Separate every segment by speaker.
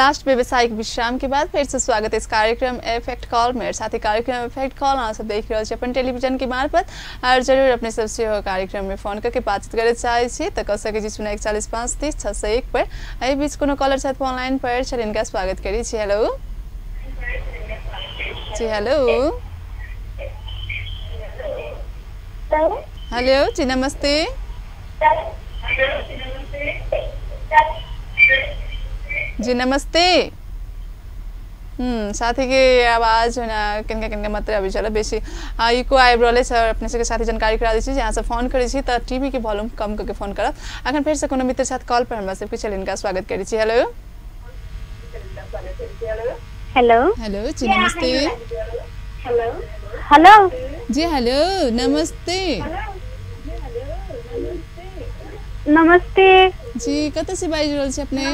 Speaker 1: Last व्यावसायिक विश्राम के बाद फिर से स्वागत है इस कार्यक्रम इफेक्ट कॉल में। साथ ही कार्यक्रम इफेक्ट कॉल अहाँ सब देख रहल छी अपन टेलीविजन के मार्फत और जरूर अपने सबसे हो कार्यक्रम में फोन करके बातचीत करे चाहे छी तो कह सकै छी 0 41 5 30 601 पर। एहि बीच कोनो कॉलर छथि फोन लाइन पर, चल इनका स्वागत करै छी। हेलो जी, हेलो हेलो जी, नमस्ते जी, नमस्ते। साथी के आवाज ना किनका किनका मात्र अभी चल बेसी इको आबि रहल अछि। अपने सबके साथी जानकारी करा दै छी जे अहाँ सब फोन करै छी तऽ टीवी के वॉल्यूम कम करके फोन करब। अखन फेर से कोनो मित्र साथ कॉल पर हमरा सबके, चल इनका स्वागत करै छी। हेलो
Speaker 2: हेलो
Speaker 1: हेलो जी, नमस्ते।
Speaker 2: हेलो हेलो
Speaker 1: जी, हेलो नमस्ते।
Speaker 2: नमस्ते
Speaker 1: जी, कतऽ से बाजि रहल छी अपने?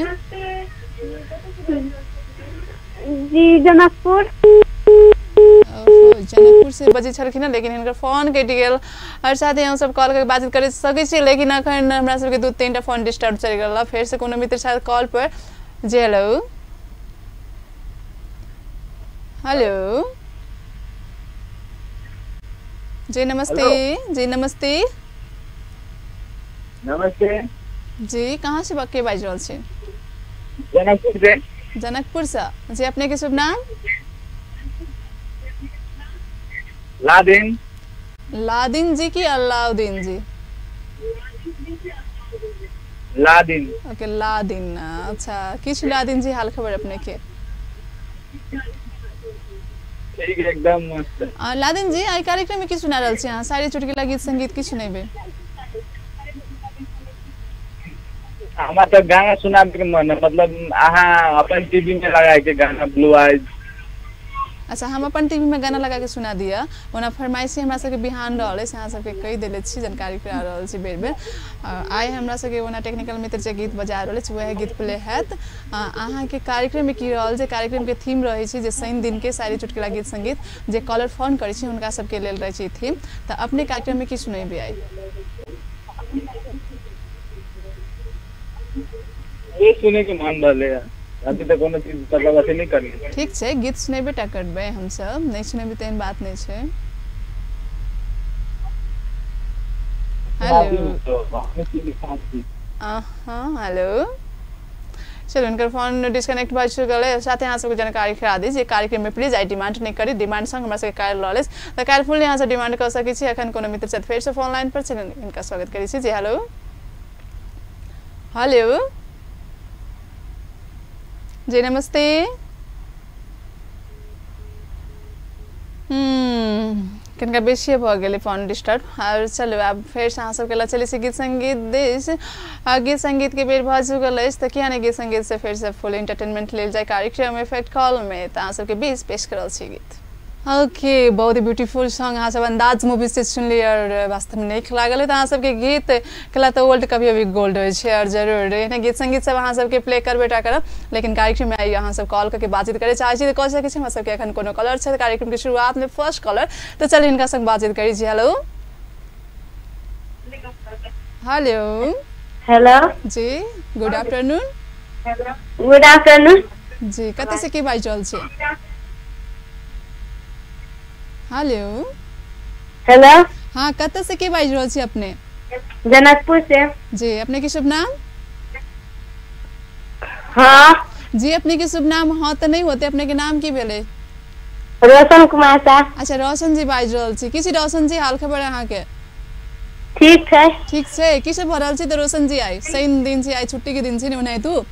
Speaker 2: जी जनकपुर।
Speaker 1: जनकपुर से बजै छलखिन हँ, लेकिन हिनकर फोन कटि गेल। और साथ ही हम सब कॉल करके बातचीत कर सकै छी, लेकिन अखन हमरा सबके 2-3 टा फोन डिस्टर्ब चलि गेल। फेर से कोनो मित्र साथ कॉल पर। जी हेलो हेलो जी, नमस्ते जी, नमस्ते
Speaker 3: नमस्ते
Speaker 1: जी, कहाँ से के बाजि रहल छी?
Speaker 3: जनकपुर से।
Speaker 1: जनकपुर से जी, अपने के शुभ नाम?
Speaker 3: लादिन।
Speaker 1: लादिन जी की अलाउद्दीन जी?
Speaker 3: लादिन।
Speaker 1: ओके लादिन, अच्छा किछ लादिन जी हाल खबर अपने के?
Speaker 3: ठीक है, एकदम मस्त।
Speaker 1: लादिन जी, आई कार्यक्रम में की सुना रहल छी अहाँ? सारी चुटकुला गीत संगीत की सुनेबै?
Speaker 3: हमरा तो गाना सुनाबे के मन है, मतलब अहाँ अपन टीवी में लगा के गाना ब्लू आइज।
Speaker 1: अच्छा, हम अपन टीवी में गाना लगा के सुना दिया। ओना फरमाइशी हमरा सबके बिहान रहल अछि, अहाँ सबके कहि देले छी, जानकारी करा रहल छी बेर बेर। आइ हमरा सबके ओना टेक्निकल मित्र जे गीत बजा रहल अछि वएह गीत प्ले हैत। अहाँके कार्यक्रम में की रहल जे कार्यक्रम के थीम रहै छै जे शनि दिन के सारी चुटकुला गीत संगीत जे कॉलर फोन करै छी हुनका सबके लेल रहै छै थीम। तऽ अपने कार्यक्रम में की सुनेबै आइ?
Speaker 3: ये सुने के मन रहले है, अभी तक कोनो चीज मतलब अथी नहीं करलियै।
Speaker 1: ठीक छै, गीत सुनेबे टा करबै हमसब, नहि सुनेबै तेहन बात नहि छै। हेलो हाँ हेलो, चलो हुनकर फोन डिस्कनेक्ट भऽ चुकल है। साथे अहाँ सबके जानकारी करा दी जे कार्यक्रम में प्लीज I demand नहि करी, डिमांड संग हमरा सबके काल्हि रहल अछि तऽ काल्हि फुल अहाँ सब डिमांड कऽ सकै छी। अखन कोनो मित्र छथि फेर से फोन लाइन पर, चलू हिनका स्वागत करै छी। जी हेलो हेलो जी, नमस्ते। किनका बेसिए भऽ गेलै फोन डिस्टर्ब। और चलू आब फेरसँ अहाँ सबके लऽ चलै छी गीत संगीत दिस। गीत संगीत के बेर भऽ चुकल अछि तऽ किया नहि गीत संगीत से फेरसँ फुल एंटरटेनमेंट लेल जाय कार्यक्रम इफेक्ट कॉल में। तऽ अहाँ सबके बीच पेश करल छी गीत। ओके, बहुत ही ब्यूटीफुल सॉन्ग अहाँ सब अंदाज मूवी से सुनलियै और वास्तव में नीक लागल। तऽ अहाँ सबके गीत कला तऽ ओल्ड कभी अभी गोल्ड होइ छै और जरूर एहने गीत संगीत सब अहाँ सबके प्ले करबे टा करब। लेकिन कार्यक्रम में आइ अहाँ सब कॉल करके बातचीत करे चाहै छी तऽ कऽ सकै छी। हमरा सबके एखन कोनो कॉलर छै कार्यक्रम के शुरुआत में फर्स्ट कॉलर, तऽ चलू हिनका संग बातचीत करै छी। हेलो हेलो
Speaker 2: हेलो
Speaker 1: जी, गुड आफ्टरनून।
Speaker 2: गुड आफ्टरनून
Speaker 1: जी, कतऽ से की बाजि रहल छी? हेलो
Speaker 2: हेलो
Speaker 1: हाँ, कतऽ से के बाजि रहल छी अपने?
Speaker 2: जनकपुर से।
Speaker 1: जी, अपने के शुभ नाम?
Speaker 2: हाँ
Speaker 1: जी, अपने के शुभ नाम? हाँ तऽ नहीं होते, अपने के नाम की भेलै?
Speaker 2: रोशन कुमार साह।
Speaker 1: अच्छा, रोशन जी बाजि रहल छी। की छी रोशन जी हाल खबर अहाँ के?
Speaker 2: ठीक छै।
Speaker 1: ठीक छै, की सब भऽ रहल छै तऽ रोशन जी? आइ शनि दिन छै, आइ छुट्टी के दिन छै ने, ओनाहितो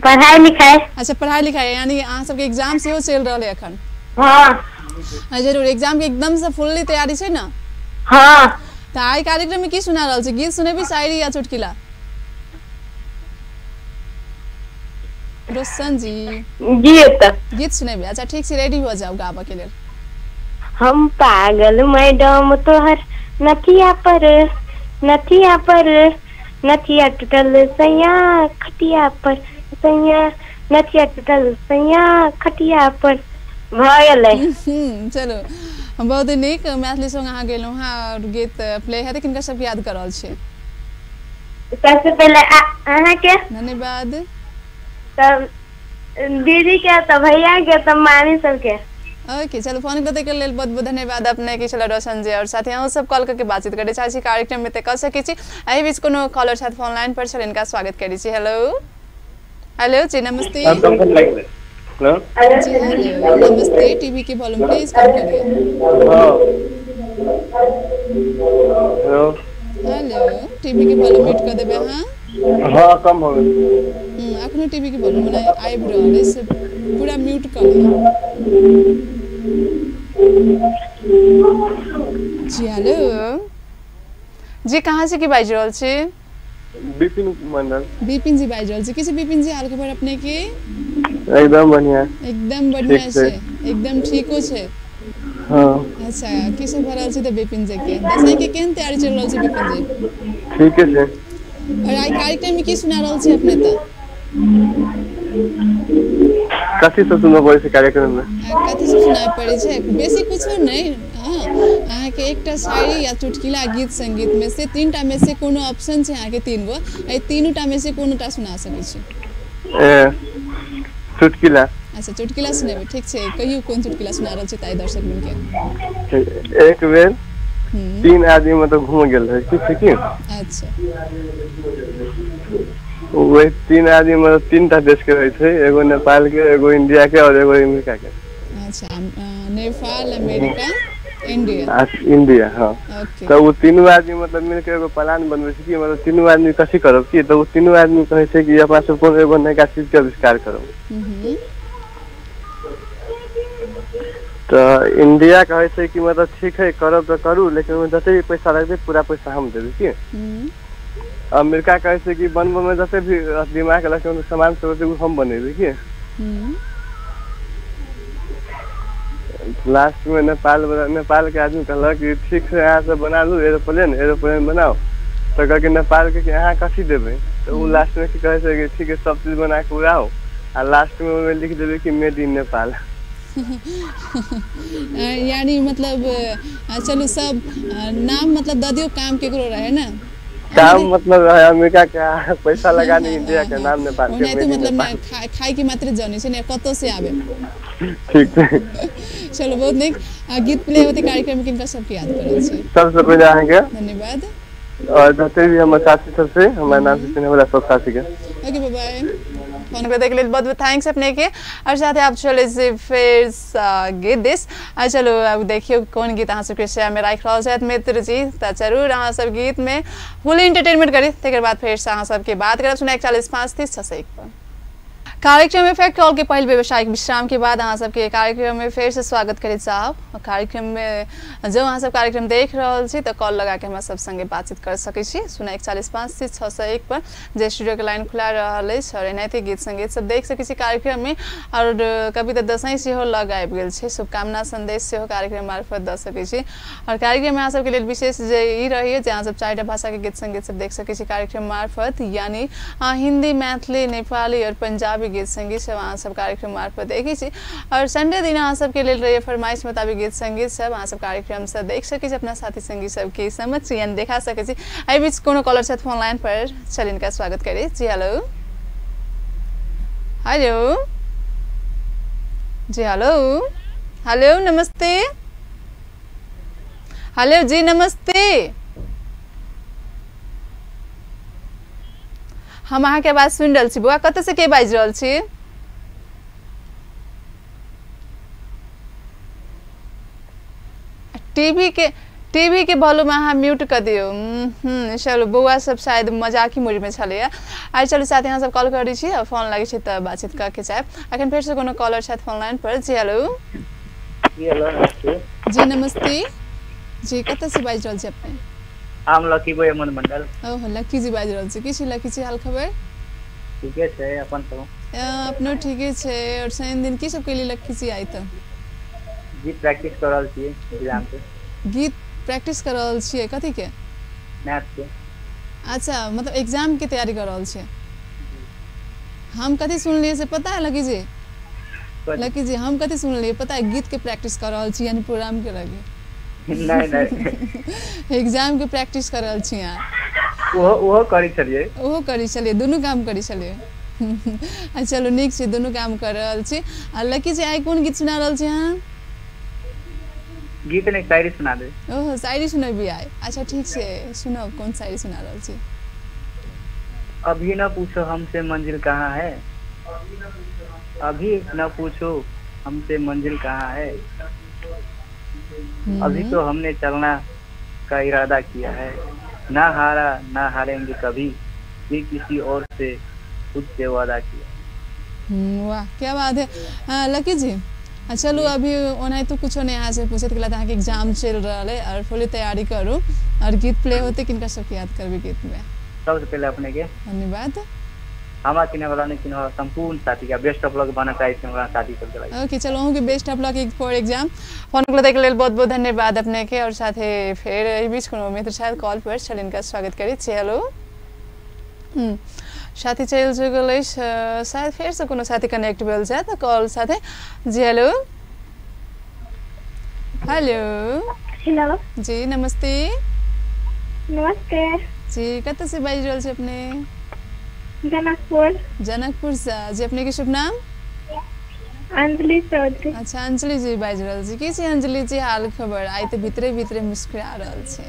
Speaker 2: पढ़ाई लिखाई।
Speaker 1: अच्छा, पढ़ाई लिखाई, यानी अहाँ सबके एग्जाम सेहो चलि रहल है अखन?
Speaker 2: हाँ
Speaker 1: जरूर, एग्जाम के एकदम से फुल्ली तैयारी छै ना?
Speaker 2: हाँ।
Speaker 1: तऽ आइ कार्यक्रम में की सुना रहल छी? गीत सुनेबी, शायरी या चुटकुला? रोशन जी
Speaker 2: गीत।
Speaker 1: गीत सुनेबी, अच्छा ठीक छै, रेडी हो जाओ गाबऽ के लेल।
Speaker 2: हम पागल मैडम तोहर नथिया पर, नथिया पर नथिया टूटल सैया खटिया पर, सैया नथिया टूटल सैया खटिया पर। भऽ गेलै।
Speaker 1: चलू बहुत नीक मैथिली सॉन्ग अहाँ गेलहुँ हँ और गीत प्ले है, किनका सबके याद कर रहल छी?
Speaker 2: सबसे पहले अहाँके
Speaker 1: धन्यवाद।
Speaker 2: तब दीदी के तो भैया के तो मामी सबके।
Speaker 1: ओके चलो फोन करते के लेल बहुत बहुत धन्यवाद अपने के। चलो रोशन जी और साथ ही अहाँ सब कॉल करके बातचीत करे चाहै छी कार्यक्रम में त कर सकै छी। एहि बीच कोनो कॉलर साथ फोन लाइन पर छल, इनका स्वागत करै छी। हेलो हेलो जी नमस्ते।
Speaker 4: हेलो
Speaker 1: जी हेलो नमस्ते। टीवी के वॉल्यूम प्लीज कम करिए।
Speaker 4: हेलो
Speaker 1: हेलो टीवी के वॉल्यूम म्यूट कर देबै। हां
Speaker 4: हां कम हो गेल।
Speaker 1: अखनो टीवी के वॉल्यूम नहि आबि रहल अछि, पूरा म्यूट कर दियौ। जी हेलो जी कहाँ से की बाजि रहल छी?
Speaker 4: विपिन मंडल।
Speaker 1: विपिन जी बाजि रहल छी। की छै विपिन जी हाल खबर अपने के?
Speaker 4: एकदम बढ़िया।
Speaker 1: एकदम बढ़िया छै, एकदम ठीको छै।
Speaker 4: हाँ
Speaker 1: अच्छा की सब भऽ रहल छै तऽ विपिन जी के दसैँ के केहन तैयारी चलि रहल छै विपिन जी?
Speaker 4: ठीके छै।
Speaker 1: और आइ कार्यक्रम में की सुना रहल छी अपने? तऽ
Speaker 4: कथी सब सुनऽ पड़ै छै कार्यक्रम में?
Speaker 1: कथी सब सुनाय पड़ै छै? बेसी कुछो नहि। हाँ अहाँके एकटा शायरी या चुटकुला गीत संगीत में से तीनटा में से कोनो ऑप्शन छै अहाँके तीन गो, एहि तीनूटा में से कोनोटा सुना सकै छी।
Speaker 4: चुटकुला।
Speaker 1: अच्छा चुटकुला सुनेबै, ठीक छै। कहियौ कोन चुटकुला सुना रहल छी ताहि दर्शक के।
Speaker 4: एक बेर तीन आदमी मतलब घूम गेल रहे, ठीक छै की?
Speaker 1: अच्छा
Speaker 4: वही तीन आदमी मतलब तीन टा देश के रहे छै, एगो नेपाल के, एगो इंडिया के और एगो अमेरिका के।
Speaker 1: अच्छा नेपाल, अमेरिका, इंडिया।
Speaker 4: इंडिया हाँ। तो वो तीनों आदमी मतलब मिलके एगो प्लान बनबै छै कि मतलब तीनों आदमी कथी करब की, तो वो तीनों आदमी कहै छै कि अपना सब कोनो एगो नया चीज के आविष्कार करब। तो इंडिया कहै छै कि मतलब ठीक है करब तो करू, लेकिन ओहिमे जते भी पैसा लगतै पूरा पैसा हम देबै की। अमेरिका कहै छै कि बनबै में जते भी दिमाग लगतै सामान सब लगतै ओ हम बनेबै की। लास्ट में नेपाल के आदमी कहलक कि ठीक है अहाँ सब बना लू एरोप्लेन, एरोप्लेन बनाओ। तो कहलक नेपाल के कि अहाँ कथी देबै, तो ओ लास्ट में की कहै छै कि ठीक है सब चीज बना के उड़ाओ आ लास्ट में ओहिमे लिख देबै कि मेड इन नेपाल।
Speaker 1: यानी मतलब चलू सब नाम मतलब दऽ दियौ, काम केकरो रहे ना।
Speaker 4: काम मतलब अमेरिका के पैसा लगाने इंडिया के नाम नेपाल के।
Speaker 1: ओनाहिते मतलब खाय के मात्र जानै छै ने कतौ से आबे।
Speaker 4: ठीक छै
Speaker 1: चलो बहुत नीक गीत प्ले होते कार्यक्रम में किनका सबके याद करल छै?
Speaker 4: सबसे पहिले अहाँके
Speaker 1: धन्यवाद
Speaker 4: और जते भी हमर साथी सब छै, हमर नाम से चिन्है वाला सब साथी के।
Speaker 1: ओके बाय बाय। फोन करते के लिए बहुत बहुत thanks अपने के। और साथ ही आप चले से फिर गीत this. आ चलो अब देखियो कौन गीत अहाँ सबके शेयर में राखि रहल छथि मित्र जी, तऽ जरूर अहाँ सब गीत में फुल एंटरटेनमेंट करी। तकर बाद फेर से अहाँ सबके बात करब 041 5 30 601 पर। कार्यक्रम में फेर कॉल के पहल व्यवसायिक विश्राम के बाद अहाँ सबके कार्यक्रम में फेर से स्वागत करे चाहब। कार्यक्रम में जो अहाँ सब कार्यक्रम देख रहल छी तऽ कॉल लगा के हमरा सब संगे बातचीत कर सकै छी 041 5 30 601 पर, जे स्टूडियो के लाइन खुला रहल अछि। और एनाहिते गीत संगीत सब देख सकै छी कार्यक्रम में। और कभी तऽ दसैँ सेहो लग आबि गेल छै, शुभकामना संदेश सेहो कार्यक्रम मार्फत दऽ सकै छी। और कार्यक्रम में अहाँ सबके लेल विशेष जे ई रहैए जे अहाँ सब चारिटा भाषा के गीत संगीत सब देख सकै छी कार्यक्रम मार्फत, यानी हिंदी, मैथिली, नेपाली और पंजाबी गीत संगीत सब अहाँ सब कार्यक्रम मार्फत देखै छी। और संडे दिन अहाँ सबके लेल रहिए फरमाइश मुताबिक गीत संगीत सब अहाँ सब कार्यक्रम से देख सकै छी, अपना साथी संगी सबके समक्ष यानी देखा सकै छी। एहि बीच कोनो कॉलर छथि फोन लाइन पर, चल इनका स्वागत करी। जी हेलो हेलो जी हेलो हेलो नमस्ते। हेलो जी नमस्ते। हम अहाँके आवाज सुनि रहल छी। बौआ कतऽ से के बाजि रहल छी? टीवी के वॉल्यूम अहाँ म्यूट कऽ दियौ। चलू बौआ सब शायद मजाकी मूड में छलैया। आइ चलू साथ अहाँ सब कॉल करै छी आ फोन लगै छै तऽ बातचीत कऽ के चाहब। अखन फेरसँ कोनो कॉलर छथि फोन लाइन पर। जी हेलो।
Speaker 5: जी हेलो नमस्ते।
Speaker 1: जी नमस्ते जी कतऽ से बाजि रहल छी अपने?
Speaker 5: हम लकी बोय अमन मंडल।
Speaker 1: ओहो लकी जी बाजि रहल छी। की छै लकी जी हाल खबर?
Speaker 5: ठीके छै, अपन कहू।
Speaker 1: अपनो ठीके छै। और शनि दिन की सब कैली लकी जी आइ तऽ?
Speaker 5: गीत प्रैक्टिस कर रहल छियै एग्जाम के।
Speaker 1: गीत प्रैक्टिस कर रहल छियै कथी के?
Speaker 5: मैथ के।
Speaker 1: अच्छा मतलब एग्जाम के तैयारी कर रहल छियै। हम कथी सुनलियै से पता है लकी जी? लकी जी हम कथी सुनलियै पता है? गीत के प्रैक्टिस कर रहल छी यानी प्रोग्राम के लगे।
Speaker 5: नहीं नहीं
Speaker 1: एग्जाम के प्रैक्टिस कर रहल छी अहाँ।
Speaker 5: ओहो करै छलियै।
Speaker 1: ओहो करै छलियै, दुनू काम करै छलियै। चलू नीक छै, दुनू काम कर रहल छी। आ लकी जी आइ कोन गीत सुना रहल छी अहाँ?
Speaker 5: गीत नहीं, शायरी सुना दे।
Speaker 1: ओहो शायरी सुनेबी आइ। अच्छा ठीक छै, सुनाउ कोन शायरी सुना रहल छी?
Speaker 5: अभी न पूछो हमसे मंजिल कहाँ है, अभी न पूछो हमसे मंजिल कहाँ है, अभी तो हमने चलना का इरादा किया है, ना हारा ना हारेंगे कभी, ये किसी और से खुद से वादा किया।
Speaker 1: वाह क्या बात है लकी जी। चलू अभी ओना तो कुछो नहीं अहाँ से पूछे के अहाँके एग्जाम चलि रहल है और फुल तैयारी करू और गीत प्ले होते किनका सबके याद करबे गीत में?
Speaker 5: सबसे पहले अपने के
Speaker 1: धन्यवाद।
Speaker 5: हमरा चिन्हे वाला नहीं चिन्ह संपूर्ण साथी का बेस्ट ऑफ लक बना चाहे छी हमरा साथी सबके लागि।
Speaker 1: ओके चलो अहूँ के best of luck for exam. Phone करै के लेल बहुत बहुत धन्यवाद अपने के। और साथे फेर एहि बीच कोनो मित्र शायद कॉल पर छल, इनका स्वागत करै छी। हेलो साथी चलि चुकल अछि, शायद फेरसँ कोनो साथी कनेक्ट भेल छथि कॉल साथे। जी हेलो। हेलो
Speaker 2: हेलो
Speaker 1: जी नमस्ते।
Speaker 2: नमस्ते
Speaker 1: जी, कतऽ से बाजि रहल छी अपने?
Speaker 2: जनकपुर।
Speaker 1: जनकपुर से। जी अपने के शुभ नाम?
Speaker 2: अंजलि चौधरी।
Speaker 1: अच्छा अंजलि जी बाजि रहल छी। की छै अंजलि जी हाल खबर? आइ तऽ भीतरे भीतरे मुस्कुरा रहल छै।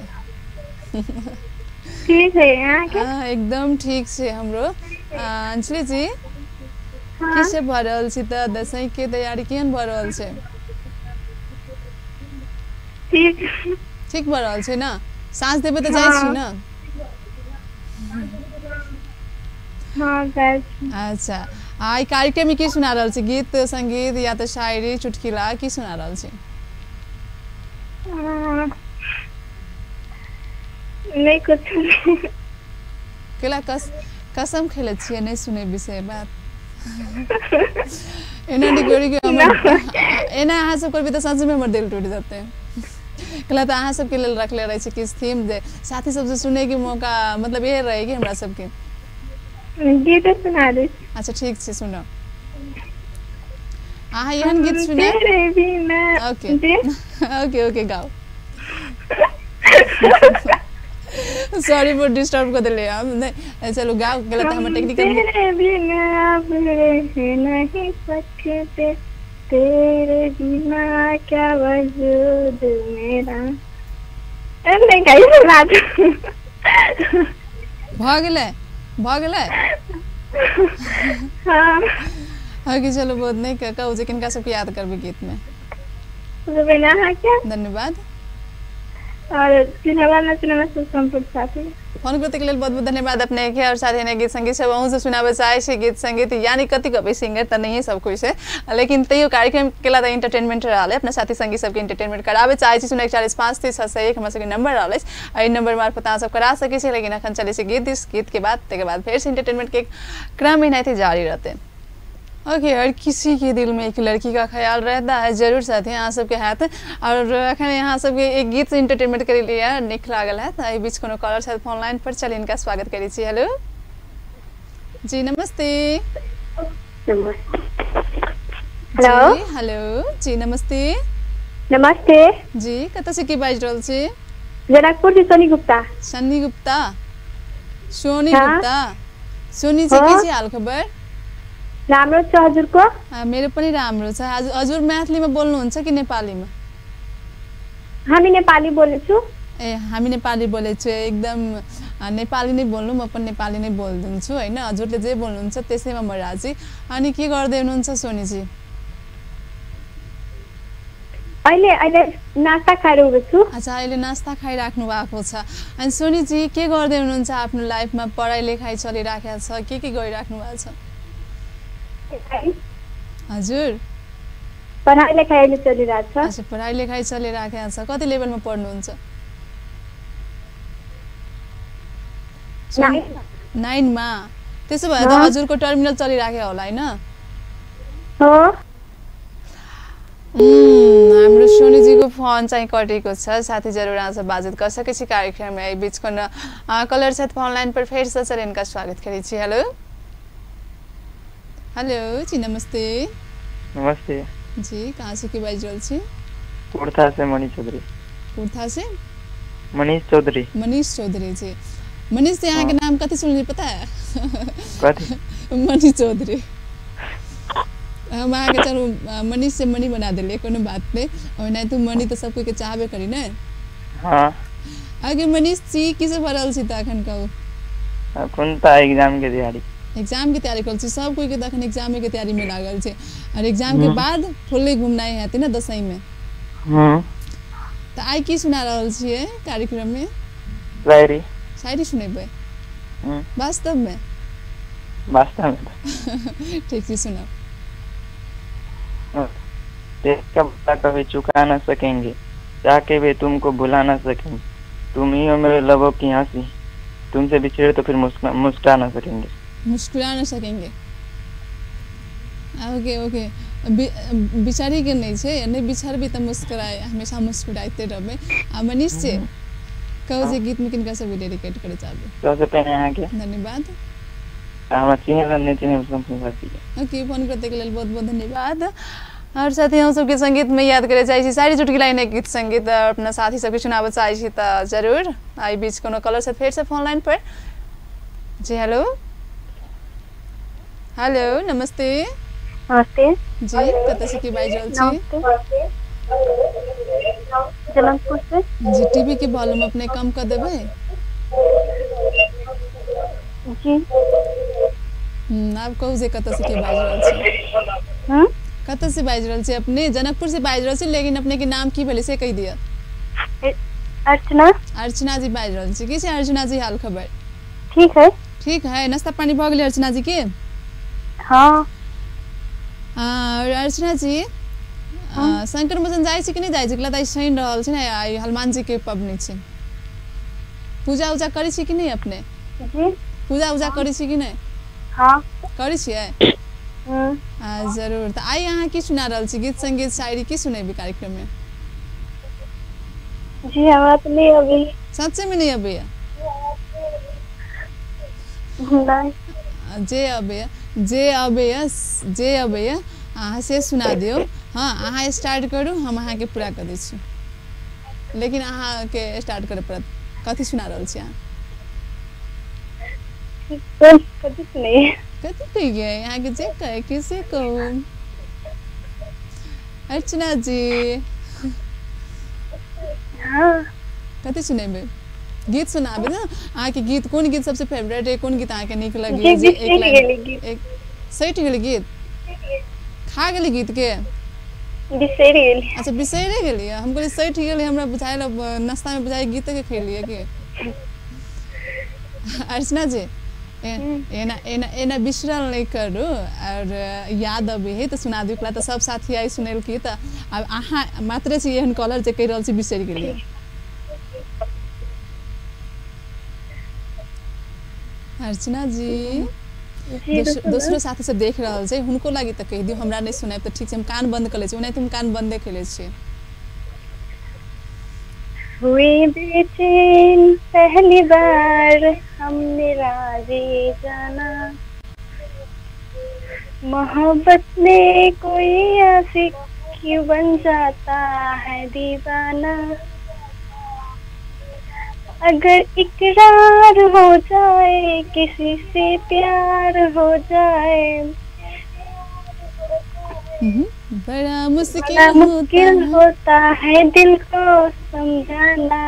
Speaker 2: ठीक है, अहाँके?
Speaker 1: हाँ एकदम ठीक छै हमरो। अंजलि जी की सब भऽ रहल छै तऽ दसैँ के तैयारी केहन भऽ रहल छै?
Speaker 2: ठीक
Speaker 1: ठीक भऽ रहल छै ने? साँझ देबै तऽ जाइ छी ने?
Speaker 2: हाँ जाइ छी।
Speaker 1: अच्छा आइ कार्यक्रम में की सुना रहल छी? गीत संगीत या तऽ शायरी चुटकुला की सुना रहल छी?
Speaker 2: नहीं कुछ
Speaker 1: केला कसम खेले छियै नहीं सुने विषय बात एना नहीं करी के एना अहाँ सब करबी तऽ सच में हमर दिल टूटि जेतै। केला तऽ अहाँ सबके लेल रखले रहै छै किछु थीम जे साथी सबसे सुने के मौका मतलब इहे रहे कि हमरा सबके
Speaker 2: गीत सुना दे।
Speaker 1: अच्छा ठीक छै सुनो। अहाँ एहन गीत सुने? ओके ओके ओके गाओ। सॉरी फॉर डिस्टर्ब कर दिले हम। नहीं चलो गाओ, गलत हमर टेक्निकल।
Speaker 2: तेरे बिना अब रह नहीं सकते, तेरे बिना क्या वजूद मेरा। नहीं गाई सुना दो।
Speaker 1: भऽ गेलै भऽ गेलै?
Speaker 2: हाँ
Speaker 1: ओके चलो बहुत नहीं कहू जे किनका सबके याद करबै गीत में?
Speaker 2: अहाँके
Speaker 1: धन्यवाद।
Speaker 2: और चिन्हवा न चिन्हवा सब संपूर्ण साथी।
Speaker 1: फोन करते के लेल बहुत बहुत धन्यवाद अपने के। और साथ ही गीत संगीत सब अहूँ से सुनाबे चाहे छी गीत संगीत यानी कथी कहबै सिंगर तऽ नहीं सब कुछ है लेकिन तैयो कार्यक्रम केला तऽ एंटरटेनमेंट रहल है। अपना साथी संगीत सबके एंटरटेनमेंट कराबे चाहे छी 041 5 3 6 1 हमरा सबके नंबर रहल अछि, एहि नंबर मार्फत अहाँ सब करा सकै छी। लेकिन अखन चलै छै गीत दिस, गीत के बाद तकर बाद फेर से एंटरटेनमेंट के क्रम एनाहिते जारी रहतै। ओके हर किसी के दिल में एक लड़की का ख्याल रहता है जरूर साथी अहाँ सबके हैत। और अखन यहाँ सबके एक गीत से एंटरटेनमेंट करै लिए नीक लागल है। एहि बीच कोनो कॉलर छथि फोन लाइन पर, चल इनका स्वागत करै छी। हेलो जी नमस्ते।
Speaker 2: हेलो
Speaker 1: हेलो जी नमस्ते।
Speaker 2: नमस्ते
Speaker 1: जी, कतऽ से की बाजि रहल छी?
Speaker 2: जनकपुर से सोनी गुप्ता।
Speaker 1: सन्नी गुप्ता? सोनी गुप्ता। सोनी जी की छै हाल खबर?
Speaker 2: राम्रो छ हजुरको?
Speaker 1: मेरो पनि राम्रो छ। हजुर मैथिलीमा बोल्नुहुन्छ कि नेपालीमा?
Speaker 2: हामी नेपाली बोल्छु।
Speaker 1: ए हामी नेपाली बोलेछु। एकदम नेपाली नै बोल्नु, म पनि नेपाली नै बोलिदिन्छु हैन। हजुरले जे बोल्नुहुन्छ त्यसैमा म राजी। अनि के गर्दै हुनुहुन्छ सोनीजी?
Speaker 2: अहिले अहिले नास्ता खाएर उठेछु।
Speaker 1: अच्छा अहिले नास्ता खाइराख्नु भएको छ। अनि सोनीजी के गर्दै हुनुहुन्छ आफ्नो लाइफमा? पढाइ लेखाइ चलिराखेको छ, के गरिराख्नु भएको छ? हजुर
Speaker 2: पढाइ लेखाइ अहिले चलिरहेको छ।
Speaker 1: अच्छा पढाइ लेखाइ चलिराखेको छ। कति लेभलमा पढ्नुहुन्छ? 9 मा। त्यसो भए त हजुरको टर्मिनल चलिराखेको होला हैन?
Speaker 2: हो।
Speaker 1: हाम्रो सोनीजीको फोन चाहिँ कटेको छ। साथी जरूर आज बातचीत कर सकै छी कार्यक्रममा। एहि बीच कोनो कलर छथि फोन लाइन पर, फेर से सर इनका स्वागत करै छी। हेलो हेलो जी नमस्ते।
Speaker 6: नमस्ते
Speaker 1: जी, कहाँ से के बाजि रहल छी?
Speaker 6: कुर्था से मनीष चौधरी।
Speaker 1: कुर्था से
Speaker 6: मनीष चौधरी।
Speaker 1: मनीष चौधरी जी। मनीष जी अहाँ के नाम कथी सुनलियै पता है?
Speaker 6: कथी?
Speaker 1: मणि चौधरी। हम अहाँके चलू मनीष से मणि बना देलियै, कोनो बात नहि। ओनाहितो मणि तऽ सब कोइ के चाहबे करी ने।
Speaker 6: हाँ।
Speaker 1: आगे मनीष जी की सब भऽ रहल छी तऽ अखन कहू?
Speaker 6: अखन तऽ एग्जाम के तैयारी।
Speaker 1: एग्जाम के तैयारी कर छी? सब कोई के तऽ अखन एग्जामे के तैयारी में लागल छै, और एग्जाम के बाद फुल्ली घुमनाइ हेतै ने दसई में। तऽ आइ की सुना रहल छियै कार्यक्रम में?
Speaker 6: शायरी।
Speaker 1: शायरी सुनेबै? वास्तव में?
Speaker 6: वास्तव में।
Speaker 1: ठीक छै, सुनाउ।
Speaker 6: देश का बदला कभी चुका ना सकेंगे, चाह के भी तुमको भुला ना सकेंगे, तुम ही हो मेरे लबों की हंसी, तुमसे बिछड़े तो फिर मुस्कुरा ना सकेंगे।
Speaker 1: मुस्कुरा ना सकेंगे। ओके ओके, बिचारी के नहीं छै, नहीं बिछड़बी तऽ मुस्कुराए, हमेशा मुस्कुराइते रहबै। आ मनीष जी कहू जे गीत में किनका सब डेडिकेट करे चाहबै?
Speaker 6: सबसे पहले अहाँके
Speaker 1: धन्यवाद।
Speaker 6: हमरा चिन्है नहि चिन्है सब।
Speaker 1: ओके, फोन करते के लेल बहुत बहुत धन्यवाद। और साथी हम सबके संगीत में याद करे चाहै छी सारी चुटकिला एने गीत संगीत और अपना साथी सबके सुनाबऽ चाहै छी तऽ जरूर एहि बीच कोनो कॉलर से फेर से फोन लाइन पर। जी हेलो। हेलो नमस्ते।
Speaker 2: नमस्ते
Speaker 1: जी, कतऽ से की बाजि रहल छी?
Speaker 2: जनकपुर से।
Speaker 1: जी, टीवी के वॉल्यूम अपने कम कर देबै?
Speaker 2: जी।
Speaker 1: आब कहू जे कतऽ से की बाजि रहल छी? कतऽ से बाजि रहल छी अपने? जनकपुर से बाजि रहल छी, लेकिन अपने के नाम की भेलै से कहि दिअ।
Speaker 2: अर्चना।
Speaker 1: अर्चना जी बाजि रहल छी। की छै अर्चना जी हाल खबर?
Speaker 2: ठीक है।
Speaker 1: ठीक है, नाश्ता पानी भऽ गेलै अर्चना जी के?
Speaker 2: हाँ।
Speaker 1: और अर्चना जी शंकर मोचन जाइ छी कि नहि जाइ छी? तऽ शनि रहल छै ने, आइ हनुमान जी के पबनी छै। पूजा उजा करै छी कि नहि अपने?
Speaker 2: जी।
Speaker 1: पूजा उजा करै छी कि नहि?
Speaker 2: हाँ
Speaker 1: करै छियै। जरूर। तऽ आइ अहाँ की सुना रहल छी? गीत संगीत शायरी की सुनेबै कार्यक्रम में?
Speaker 2: जी हमरा तऽ नहि अबै।
Speaker 1: सच्चे में नहीं अबैया?
Speaker 2: नहीं।
Speaker 1: जे अबैया, जे अबैया, जे अबैया अहाँ से सुना दियौ। हाँ, अहाँ स्टार्ट करू, हम अहाँके पूरा कऽ दै छी, लेकिन अहाँके स्टार्ट करऽ पड़त। कथी सुना रहल छी अहाँ?
Speaker 2: कथी सुनैयै?
Speaker 1: कथी कहियै अहाँके? जे कहै के से कहू अर्चना जी।
Speaker 2: हाँ।
Speaker 1: कथी सुनेबै? गीत सुनाबै ने अहाँके। गीत कोन गीत सबसे फेवरेट है? कोन गीत अहाँके नीक लगैया? जे एक लाइन एक सटि गेलै गीत, खा गेलै गीत के?
Speaker 2: बिसरि गेली।
Speaker 1: अच्छा बिसरि गेलियै? हम कहलियै सटि गेलै, हमरा बुझायल नाश्ता में बुझायल गीते के खेलियै के। अर्चना जी एना एना एना बिसरल नहि करू, और याद अबै है तऽ सुना दियौ। तऽ सब साथी आइ सुनेलकी, तऽ आब अहाँ मात्रे छी एहन कॉलर जे कहि रहल छी बिसरि गेलियै। अर्चना जी दोसरो साथी सब देख रहल छै, हुनको लागि तऽ कहि दियौ हमरा नहि सुनायब तऽ ठीक छै, हम कान बंद कऽ लै छी। ओनाहिते हम कान बंदे कऽ लै छियै।
Speaker 2: हुए बेचैन पहली बार हमने राजी जाना, मोहब्बत में कोई आशिक क्यों बन जाता है दीवाना, अगर इकरार हो जाए किसी से प्यार हो जाए,
Speaker 1: बड़ा मुश्किल
Speaker 2: होता है दिल को समझाना।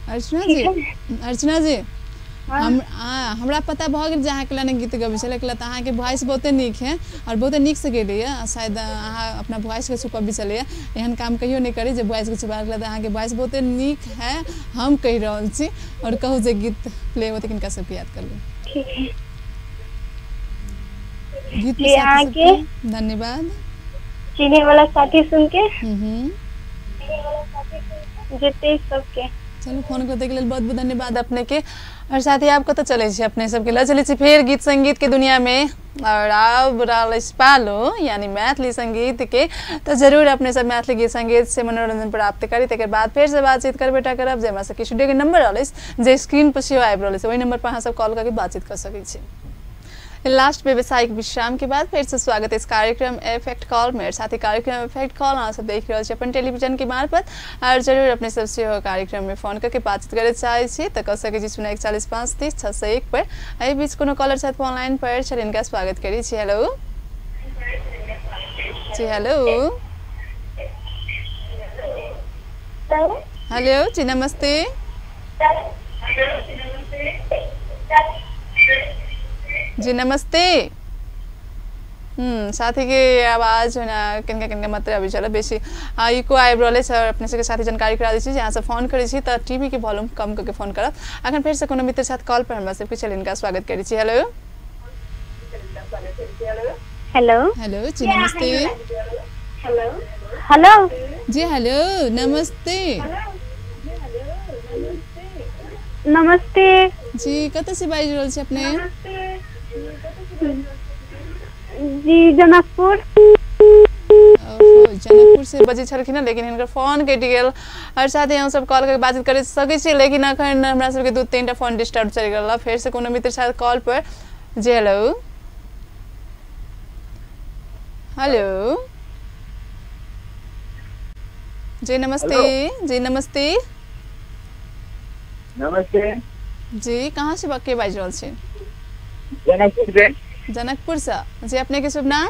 Speaker 1: अर्चना जी, अर्चना जी हमरा पता भऽ गेल जे अहाँके लए गीत गबै छलै, तऽ अहाँके वॉइस बहुते नीक है और बहुते नीक से गेलैए। शायद अहाँ अपना वॉइसके छुपबी छलैए, एहन काम कहियो नहि करी जे वॉइसके छुपाबैके लेल। अहाँके वॉइस बहुते नीक है, हम कहि रहल छी। और कहू जे गीत प्ले होतै किनका सबके याद करबै?
Speaker 2: ठीक है
Speaker 1: गीत में साथी सबके धन्यवाद।
Speaker 2: चीने वाला साथी सुन के जिते सबके।
Speaker 1: चलू फोन करते के लेल बहुत बहुत धन्यवाद अपने के। और साथ ही आप कतऽ चलै छी? अपने सबके लऽ चलै छी फेर गीत संगीत के दुनिया में। और आब रहल अछि पालो यानी मैथिली संगीत के, तो जरूर अपने सब मैथिली गीत संगीत से मनोरंजन प्राप्त करी। तकर बाद फेर से बातचीत करबे टा करब, जे हमरा सबके स्टूडियो के नंबर रहल अछि जे स्क्रीन पर सेहो आबि रहल अछि, ओहि नंबर पर अहाँ सब कॉल करके बातचीत कर सकै छी। लास्ट व्यावसायिक विश्राम के बाद फिर से स्वागत है इस कार्यक्रम इफेक्ट कॉल में। साथ ही कार्यक्रम इफेक्ट कॉल अहाँ सब देख रहल छी अपन टेलीविजन के मार्फत और जरूर अपने सबसे हो कार्यक्रम में फोन करके बातचीत करे चाहे छी तो कह सकै छी 0 41 5 30 601 पर। एहि बीच कोनो कॉलर छथि फोन लाइन पर, चल इनका स्वागत करै छी। हेलो जी, हेलो हेलो जी, नमस्ते जी, नमस्ते। साथी के आवाज ना किनका किनका मात्र अभी चल बेसी इको आबि रहल अछि। और अपने सबके साथी जानकारी करा दै छी जे अहाँ सब फोन करै छी तऽ टीवी के वॉल्यूम कम करके फोन करब। अखन फेर से कोनो मित्र साथ कॉल पर हमरा सबके, चल इनका स्वागत करै छी। हेलो
Speaker 2: हेलो
Speaker 1: हेलो जी, नमस्ते।
Speaker 2: हेलो
Speaker 1: जी, हेलो नमस्ते।
Speaker 2: नमस्ते
Speaker 1: जी, कतऽ से बाजि रहल छी अपने?
Speaker 2: जी जनकपुर।
Speaker 1: जनकपुर से बजै छलखिन, लेकिन हिनकर फोन कटि गेल। और साथ ही हम सब कॉल करके बातचीत कर सकै छी, लेकिन अखन हमरा सबके 2-3 टा फोन डिस्टर्ब चलि गेल। फेर से कोनो मित्र साथ कॉल पर। जी हेलो हेलो जी, नमस्ते जी, नमस्ते।
Speaker 3: नमस्ते
Speaker 1: जी, कहाँ से के बाजि रहल छी?
Speaker 3: जनकपुर से।
Speaker 1: जनकपुर से जी, अपने के शुभ नाम?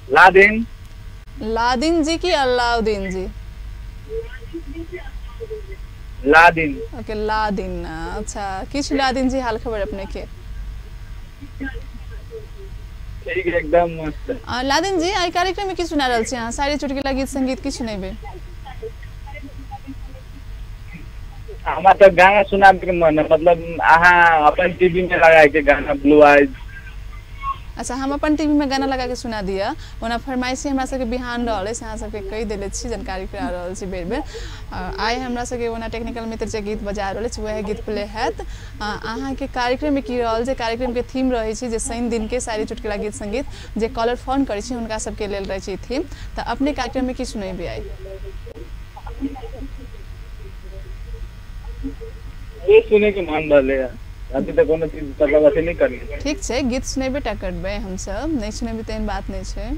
Speaker 3: लादिन।
Speaker 1: लादिन जी की अलाउद्दीन जी?
Speaker 3: लादिन।
Speaker 1: ओके लादिन, अच्छा किछु लादिन जी हाल खबर अपने के?
Speaker 3: ठीक है, एकदम मस्त।
Speaker 1: लादिन जी, आई कार्यक्रम में की सुना रहल छी अहाँ? सारी चुटकुला गीत संगीत की सुनेबै?
Speaker 3: हमरा तऽ गाना सुनाबे के मन है, मतलब अहाँ अपन टीवी में लगा के गाना ब्लू आइज।
Speaker 1: अच्छा, हम अपन टीवी में गाना लगा के सुना दिया। ओना फरमाइशी हमरा सबके बिहान रहल अछि, अहाँ सबके कहि देले छी, जानकारी करा रहल छी बेर बेर। आइ हमरा सबके ओना टेक्निकल मित्र जे गीत बजा रहल अछि वएह गीत प्ले हैत। अहाँके कार्यक्रम में की रहल जे कार्यक्रम के थीम रहै छै जे शनि दिन के सारी चुटकुला गीत संगीत जे कॉलर फोन करै छी हुनका सबके लेल रहै छै थीम। तऽ अपने कार्यक्रम में की सुनेबै आइ?
Speaker 3: ये सुने के मन रहले है, अभी तक कोनो चीज मतलब अथी नहीं करलियै।
Speaker 1: ठीक छै, गीत सुनेबे टा करबै हमसब, नहि सुनेबै तेहन बात नहि छै।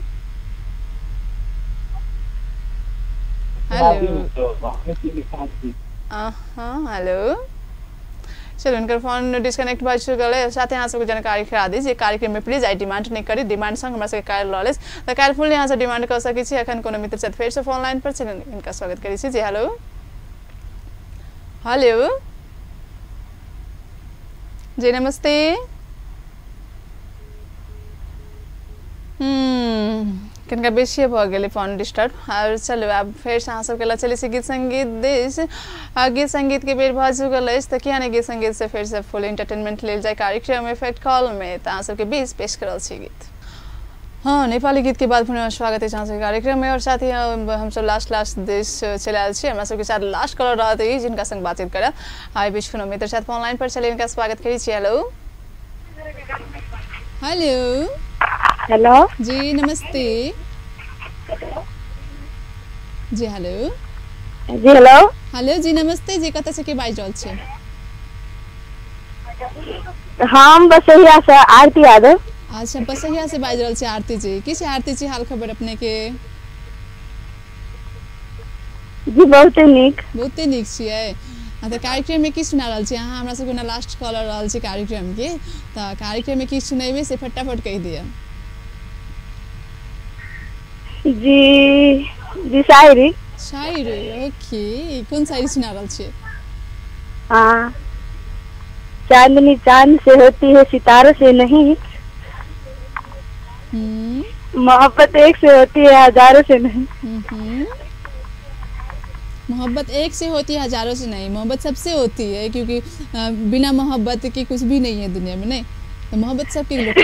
Speaker 1: हेलो हाँ हेलो, चलो हुनकर फोन डिस्कनेक्ट भऽ चुकल है। साथे अहाँ सबके जानकारी करा दी जे कार्यक्रम में प्लीज I demand नहि करी, डिमांड संग हमरा सबके काल्हि रहल अछि तऽ काल्हि फुल अहाँ सब डिमांड कऽ सकै छी। अखन कोनो मित्र छथि फेर से फोन लाइन पर, चलू हिनका स्वागत करै छी। जी हेलो हेलो जी, नमस्ते। किनका बेसिए भऽ गेलै फोन डिस्टर्ब। और चलू आब फेर अहाँ सबके लऽ चलै छी गीत संगीत दिस। गीत संगीत के बेर भऽ चुकल अछि तऽ किया नहि गीत संगीत से फेर से फुल एंटरटेनमेंट लेल जाय कार्यक्रम इफेक्ट कॉल में। तऽ अहाँ सबके बीच पेश करल छी गीत। हाँ, नेपाली गीत के बाद पुनः स्वागत है अहाँ सबके कार्यक्रम में। और साथ ही हम सब लास्ट लास्ट देश चलि आयल छी। हमरा सबके साथ लास्ट कॉलर रहत ई जिनका संग बातचीत करब। आइ बीच कोनो मित्र साथ फोन लाइन पर चलि इनका स्वागत करै छी। हेलो हेलो
Speaker 2: हेलो
Speaker 1: जी, नमस्ते जी। हेलो
Speaker 2: जी, हेलो
Speaker 1: हेलो जी, नमस्ते जी, कतऽ से के बाजि रहल छी?
Speaker 2: हम बसहिया से आरती यादव।
Speaker 1: अच्छा, बसहिया से बाजि रहल छी आरती जी। की छै आरती जी हाल खबर अपने के?
Speaker 2: जी बहुते नीक।
Speaker 1: बहुते नीक छियै। तऽ कार्यक्रम में की सुना रहल छी अहाँ? हमरा सबके ओना लास्ट कॉलर रहल छी कार्यक्रम के, तऽ कार्यक्रम में की सुनेबै से फटाफट कहि दिअ।
Speaker 2: जी जी, शायरी।
Speaker 1: शायरी, ओके, कोन शायरी सुना रहल छी?
Speaker 2: हाँ, चांदनी चांद से होती है सितारों से नहीं, मोहब्बत एक से होती है हजारों से नहीं।
Speaker 1: मोहब्बत एक से होती है हजारों से नहीं, मोहब्बत सबसे होती है, क्योंकि बिना मोहब्बत के कुछ भी नहीं है दुनिया में। नहीं तो मोहब्बत सबके लोग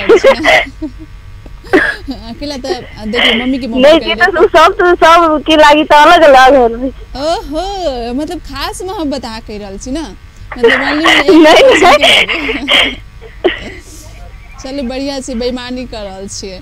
Speaker 1: अकेला तो देखिए मम्मी की मोहब्बत
Speaker 2: नहीं तो सब तो सब की लागी तो अलग अलग हो।
Speaker 1: ओहो, मतलब खास मोहब्बत आ कहि रहल छी ना, मतलब नहीं। चलू बढ़िया छै, बेईमानी कर रहल छियै।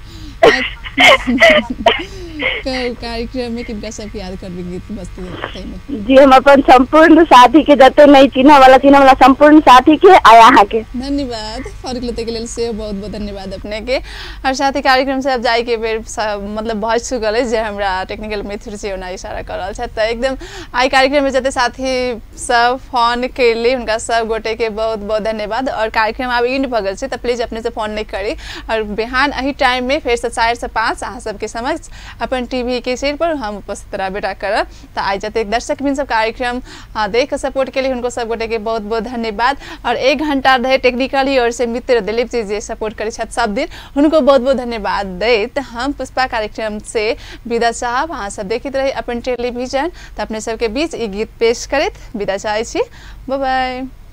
Speaker 1: कार्यक्रम में किनका सबके याद करबे गीत बजते ताहिमे?
Speaker 2: जी हम अपन संपूर्ण साथी के जते नहीं चिन्ह वाला संपूर्ण साथी के आ अहाँ के
Speaker 1: धन्यवाद। फर्क लेते के लेल सेहो बहुत बहुत धन्यवाद अपने के। और साथ ही कार्यक्रम से अब जाय के बेर मतलब भऽ चुकल अछि जे हमरा टेक्निकल मित्र जी ओना इशारा कर रहल छथि। तऽ एकदम आइ कार्यक्रम में जते साथी सब फोन केली हुनका सब गोटे के बहुत बहुत धन्यवाद। और कार्यक्रम आब एंड भऽ गेल छै तऽ प्लीज अपने से फोन नहीं करी। और बिहान एही टाइम में फेर से 4 से 5 अहाँ सबके समक्ष अपन टीवी के सेट पर हम उपस्थित रहबे करब। तऽ आइ जतेक दर्शक बिन सब कार्यक्रम देख सपोर्ट के लिए हुनको सब गोटे के बहुत बहुत धन्यवाद। और 1 घंटा रहे टेक्निकली और से मित्र दिलीप जी जे सपोर्ट करै छथि सब दिन हुनको बहुत बहुत धन्यवाद दैत हम पुष्पा कार्यक्रम से विदा चाहब। अहाँ सब देखैत रही अपन टेलीविजन। तऽ अपने सबके बीच ई गीत पेश करैत विदा चाहै छी। Bye bye.